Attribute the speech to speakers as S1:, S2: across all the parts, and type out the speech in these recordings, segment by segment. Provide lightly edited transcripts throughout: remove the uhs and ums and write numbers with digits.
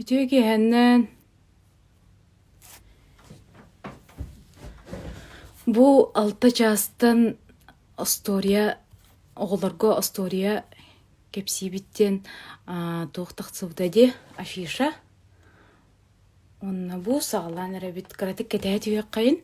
S1: Үтүө киэһэннэн Бу алта чаастан остуоруйа оҕолорго остуоруйа кэпсиибит диэн туох тахсыбыта дии афиша. Уонна бу саҕалаан эрэбит кыратык кэтэһэ түһүөххэйин.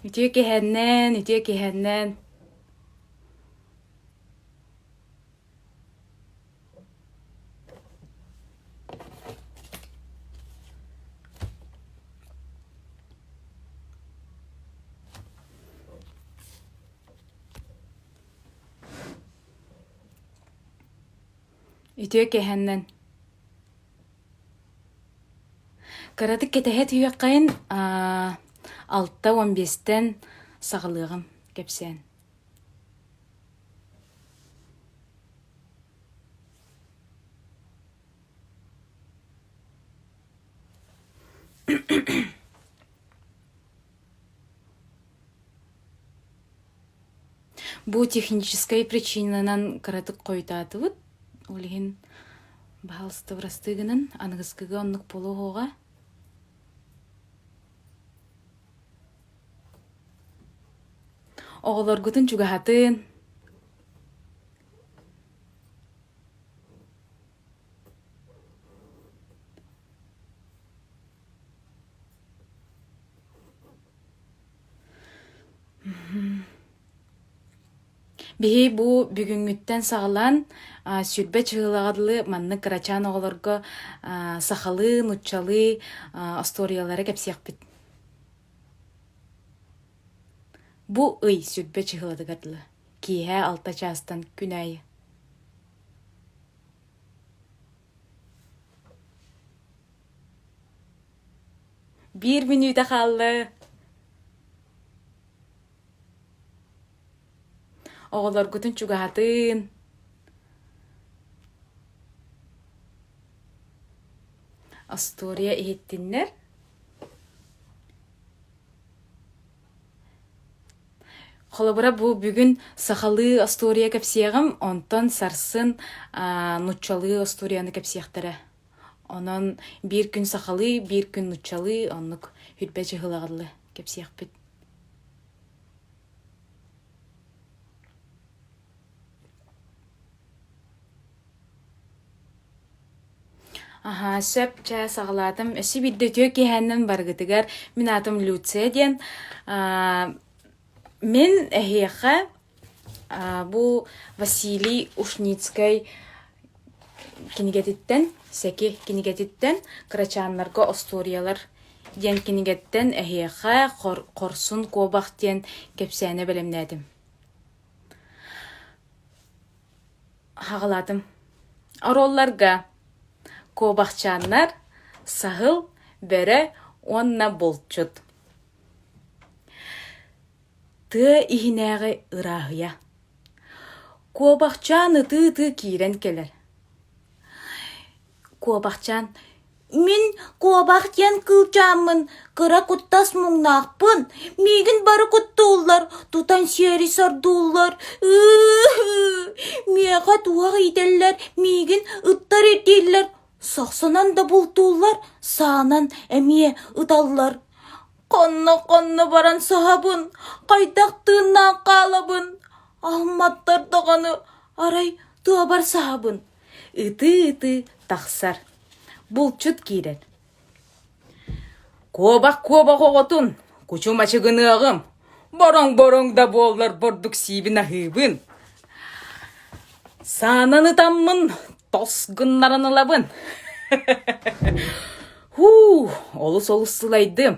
S1: Үтүө киэһэннэн, үтүө киэһэннэн. Үтүө киэһэннэн. Кыратык кэтэһэ түһүөххэйин, 6:15-тэн саҕалыаҕым кэпсээн. Бу техническай причинанан кыратык хойутаатыбыт. Ол иһин баһаалыста бырастыы гынан аныгыскыга оннук буолуоҕа. Оҕолоргутун чугаһатын. Биһи бу бүгүҥҥүттэн саҕалаан 20 чыһылаҕа дылы маннык кырачаан оҕолорго сахалыы, нууччалыы остуоруйалары кэпсиэхпит. Бу ый 20 чыһылатыгар дылы, киэһэ 6 чаастан күн аайы. Биир мүнүүтэ хаалла. Оҕолоргутун чугаһатын. Остуоруйа иһиттиннэр. Холобура, бу бүгүн сахалыы остуоруйа кэпсиэҕим, онтон сарсын нууччалыы остуоруйаны кэпсиэхтэрэ. Онон биир күн сахалыы, биир күн нууччалыы оннук хүрбэ чыһылаҕыллы кэпсиэхпит. Аһаа, сөп, чэ, саҕалаатым. Өссө биирдэ үтүө киэһэннэн барыгытыгар мин аатым Люция диэн. Аа, мин эһиэхэ аа, бу Василий Ушницкай кинигэтиттэн, Сэки кинигэтиттэн «Кырачааннарга остуоруйалар» диэн кинигэттэн эһиэхэ «Хорсун куобах» диэн кэпсээни бэлэмнээтим. Хаҕалаатым. Оруолларга куобахчааннар, саһыл, бөрө уонна булчут. Тыа иһинээҕи ырааһыйа. Куобахчаан ытыы-ытыы киирэн кэлэр. Куобахчаан Мин куобах диэн кыылчааммын, кыра куттас муҥнаахпын, миигин бары куттууллар, тутан сиэри сордууллар, ыы миэхэ туох иитэллэр, миигин ыттар ирдииллэр, сахсанан да бултууллар, саанан эмиэ ыталлар. Хонно-хонно баран саһабын, хайдах тыыннаах хаалабын, аһымматтар даҕаны, арай тыабар саһабын. Ытыы-ытыы тахсар. Булчут киирэр. Куобах-куобах оҕотун, кучум ачыгыныаҕым, бороҥ-бороҥ да буоллар бурдук сиибин аһыыбын. Саанан ытаммын, тос гыннаран ылабын. Һуу, олус-олус сылайдым.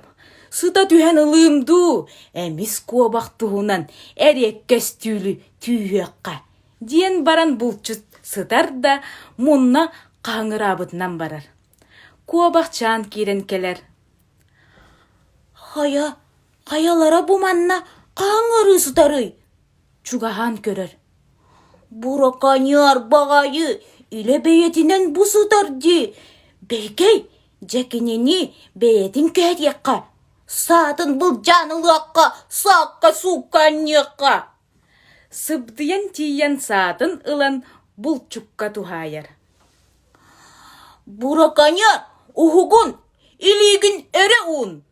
S1: Сыта түһэн ылыым дуу, эмис куобах туһунан эриэккэс түүлү түүһүөххэ диэн баран булчут сытар да мунна хаһыҥыраабытынан барар. Куобахчаан киирэн кэлэр.
S2: Хайа, хайалара бу манна хаһыҥырыы сытарый?
S1: Чугаһаан көрөр.
S2: Бураканьяр баҕайы, илэ бэйэтинэн бу сытар дии. Бэйкэй, дьэ кинини бэйэтин кэһэтиэххэ, саатын былдьаан ылыахха, саакка-суукка анньыахха.
S1: Сыбдыйан тиийэн саатын ылан булчукка туһаайар.
S2: Бураканьар, уһугун, илиигин өрө уун!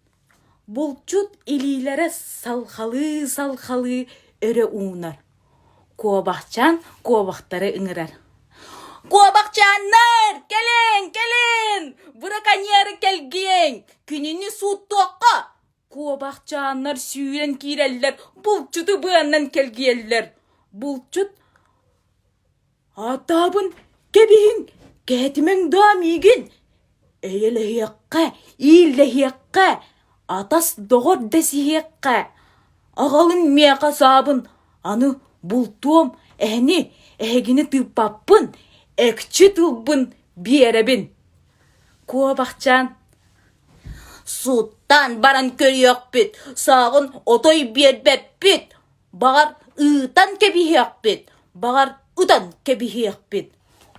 S1: Булчут илиилэрэ салҕалыы-салҕалыы өрө уунар. Куобахчаан куобахтары ыҥырар.
S2: Куобахчааннар, кэлиҥ, кэлиҥ! Быраканьыары кэлгиэҥ! Кинини сууттуохха!
S1: Куобахчааннар сүүрэн киирэллэр, булчуту быаннан кэлгийэллэр. Булчут «Атаабын кэбиһиҥ, кээтимэҥ даа миигин! Эйэлэһиэххэ, ииллэһиэххэ, атас-доҕор дэсиһиэххэ! Аҕалыҥ миэхэ саабын, аны бултуом, эһэни, эһигини тыыппаппын, экчи тылбын биэрэбин!» Куобахчаан
S2: Суттаан баран көрүөхпүт, сааҕын отой биэрбэппит, баҕар ыытан кэбиһиэхпит, баҕар ытан кэбиһиэхпит.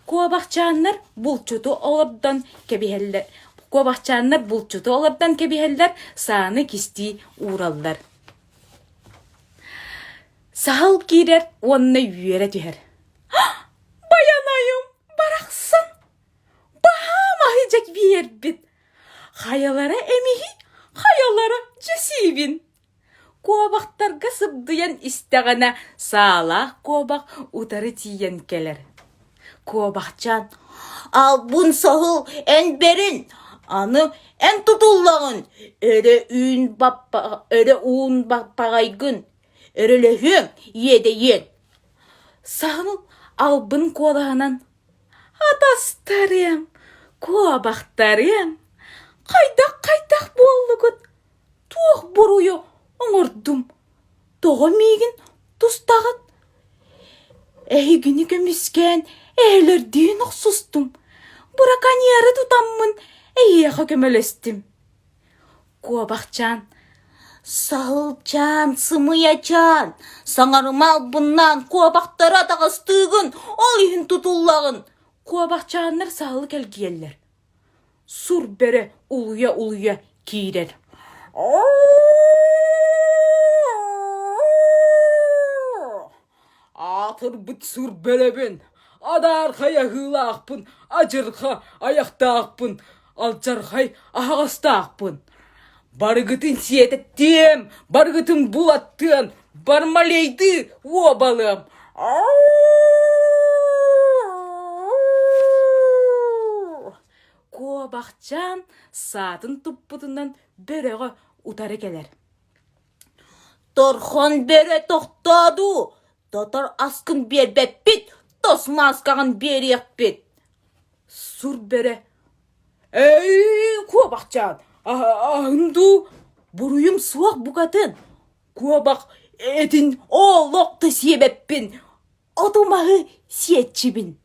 S1: Куобахчааннар булчуту олордон кэбиһэллэр Куобахчааннар булчуту олордон кэбиһэллэр, сааны кистии уураллар. Саһыл киирэр уонна үөрэ түһэр. Байанайым барахсан! Баһаам аһы дьэ биэрбит! Хайалара эмиһий, хайалара дьэ сиибин! Куобахтарга сыбдыйан истэҕинэ, саалаах куобах утары тиийэн кэлэр.
S2: Куобахчаан «Албын соһул эн бэрин, аны эн тутуллаҕын, өрө үүн өрө уун баппаҕайгын, өрөлөһүөҥ иэдэйиэҥ»
S1: Саһыл албын куолаһынан «Атастарыам, куобахтарыам, хайдах-хайдах буоллугут? Туох буруйу оҥордум? Тоҕо миигин тустаҕыт? Эһигини көмүскээн эһэлэрдиин охсустум, быраканьыары тутаммын эйиэхэ көмөлөстүм. Куобахчаан
S2: Саһылчаан, сымыйачаан, саҥарыма албыннаан куобахтары атаҕастыыгын, ол иһин тутуллаҕын.
S1: Куобахчааннар саһылы кэлгийэллэр. Сур бөрө улуйа-улуйа киирэр. Аатырбыт сур бөрөбүн, адаархай аһыылаахпын, адьырҕа айахтаахпын, алдьархай аһаҕастаахпын. Барыгытын сиэтэттиэм, барыгытын булаттыам, бармалейдыы уобалыам. Куобахчаан саатын туппутунан бөрөҕө утары кэлэр.
S2: Торхон бөрө тохтоо дуу, тотор аскын биэрбэппит, тос мааскаҕын биэриэхпит.
S1: Сур бөрө «Эй, куобахчаан, аһын дуу, буруйум суох букатын. Куобах этин олох да сиэбэппин, оту-маһы сиэччибин».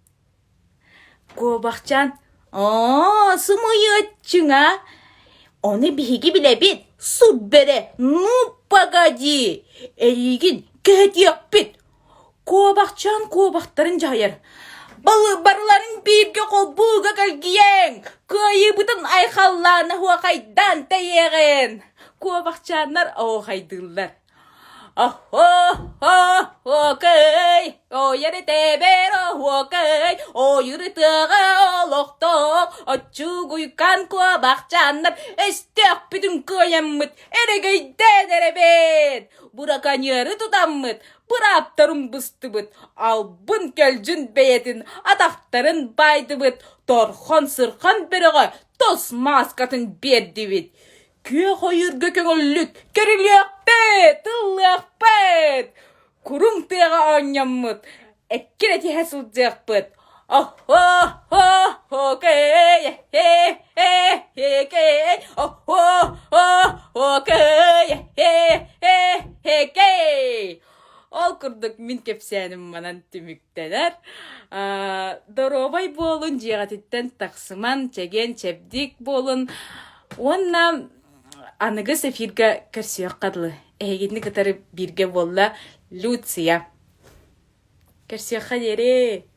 S1: Куобахчаан
S2: «Оо, сымыйыаччыҥа, ону биһиги билэбит, сур бөрө, ну погоди, эйигин кэһэтиэхпит,
S1: Куобахчаан куобахтарын дьаһайар:
S2: Барыларын бииргэ холбууга кэлгийэҥ, кыайыыбытын айхаллаан оһуохайдаан тэйиэҕин!
S1: Куобахчааннар оһуохайдыыллар: Оһо-хо-хокей, ойор тэбэр оһуокай, ойур тыаҕа олохтоох оччугуйкан куобахчааннар өстөөхпүтүн кыайаммыт эрэгэйдээн эрэбит! Быраканьыары тутаммыт бырааптарын быстыбыт, албын-көлдьүн бэйэтин атахтарын баайдыбыт, торхон-сырхан бөрөҕө тос мааскатын биэрдибит. Күөх ойуурга көҥүллүк көрүлүөхпүт, ыллыахпыт, куруҥ тыаҕа оонньоммут, эккирэтиһэ сылдьыахпыт. Ол курдук мин кэпсээним манан түмүктэнэр. Доруобай буолун, дьиэҕититтэн тахсыман, чэгиэн-чэбдик буолун уонна аныгыс эфиргэ көрсүөххэ дылы. Эһигини кытары бииргэ буолла Люция. Көрсүөххэ диэри!